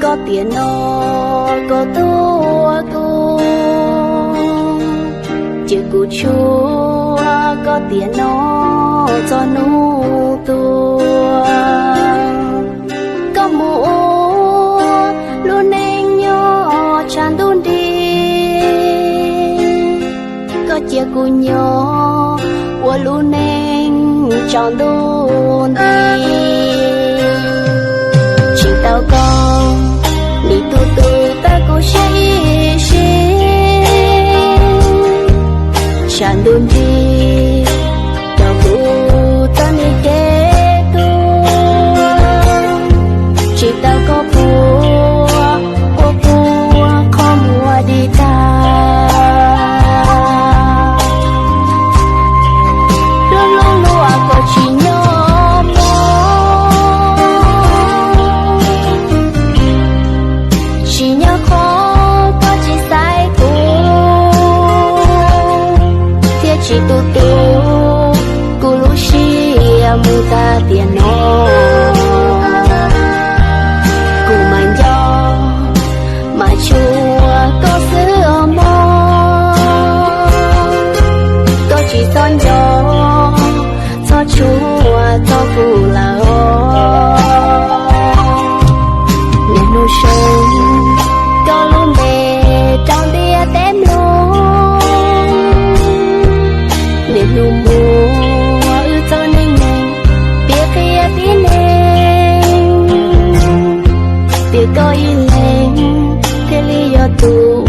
Koj tiam no koj tuaj kuv, ces kuv tshuav koj tiam no txog hnub tuag. Koj mus ua lub neej nyob tshav ntuj nrig, koj cia kuv nyob ua lub neej tsaus ntuj nti. Tsis tau koj, nim tus twg tawm kuv siab ib sim, tshav ntuj nrig rau kuv txoj niag kev tuag. Tsis tau koj puag, puag puag qhov muag di tag. Lub lub luag koj tsis nyob mog, tsis nyob qhov koj tsis xaiv kuv, thiab tsis tu tu kuv lub siab mus tag tiam no. Kuv mas nco mas tshua koj xwb os mog, koj tsis txhob nco, txhob tshua txog kuv lawm os. Niaj hnub seev koj lub npe rau ntiaj teb mloog, niaj hnub muab wb txoj neej neeg piav qhia tib neeg, tias koj ib leeg thiaj li yog tus